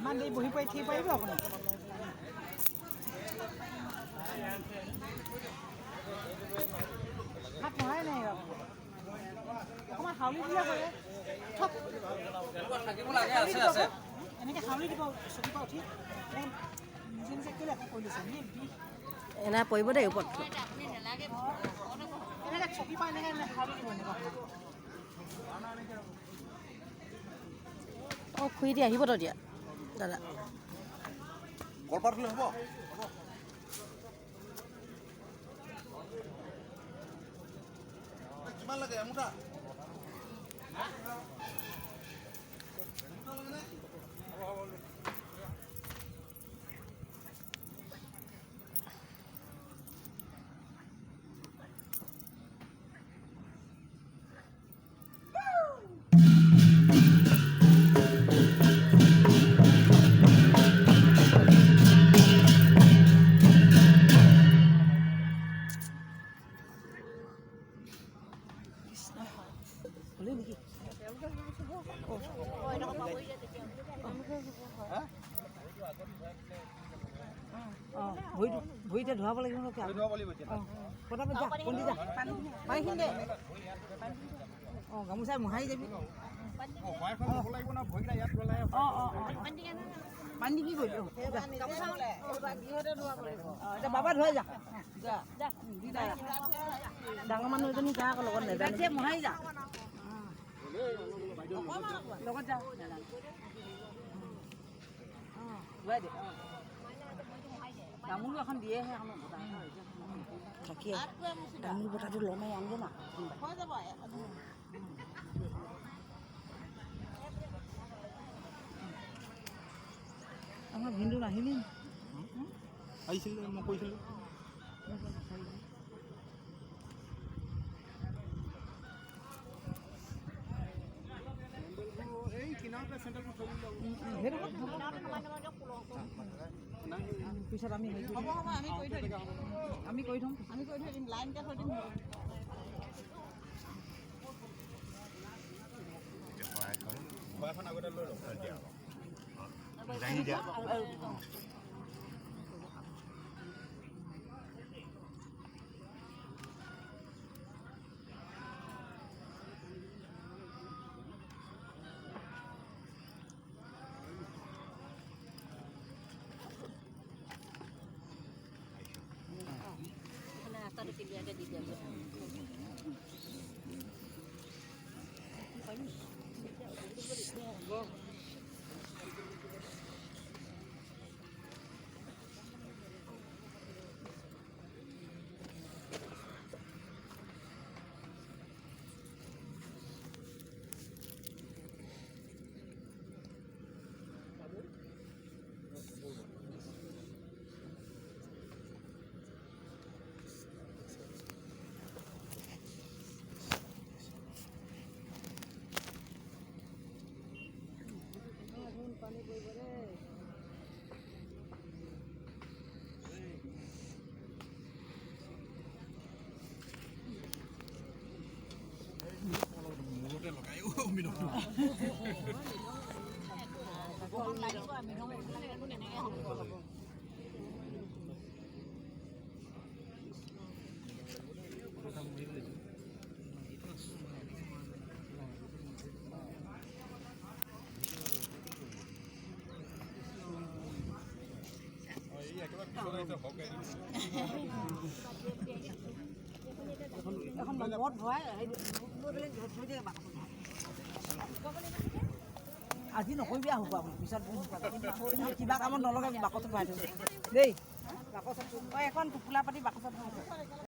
ইমান দেৰি বহি পাৰি থিয় পাৰিব আপুনি? হাত নহাই নাই, অকণমান হাউলি দিলে হয়। থক এনেকৈ হাউলি দিব, চকীৰ পৰা উঠি নিজে নিজে কেলৈ আকৌ কৰি লৈছে এনেই বিষ। এনে পৰিব দেই ওপৰত। এনেকৈ চকীৰ পৰা এনেকৈ হাউলি দিব এনেকুৱা। অঁ, খুৰী দি আহিব তো দিয়া দাদা। কলপাত হ'লে হ'ব। কিমান লাগে এমুঠা? হ'লেই নেকি? অঁ, ভৰিটো ভৰিতে ধুৱাব লাগিব নহয়। অঁ, পটাপট যা, পন্দি যা, পানীখিনি দে। অঁ, গামোচা মোহাৰি যাবি। অঁ অঁ অঁ, পানী দি কি কৰিবি? অঁ, এতিয়া বাবা ধুৱাই যা। ডাঙৰ মানুহ এজনী যা আকৌ লগত নাযায়, মোহাৰি যা লগত যা। অঁ, ধুৱাই দে। তামোলো এখন দিয়েহে এখন থাকি তামোল বটাটো ল'মেই আনগে না। আমাৰ ভিনদেউ নাহিলি? আহিছিলে, মই কৈছিলোঁ। পিছত আমি আমি কৰি থ'ম, আমি কৰি থৈ দিম, লাইনতে থৈ দিম। আগতে লৈ লওক দিয়া। মূৰতে লগাই মিনটো। এখন মদ ভৰাই লৈ পেলাই থৈ দিয়ে বাকচত। আজি নকৰিবি হ'ব, আপুনি পিছত কিবা কামত নলগাবি, বাকচত ভৰাই থৈ দেই। বাকচত এখন টোপোলা পাতি বাকচত ভৰাই।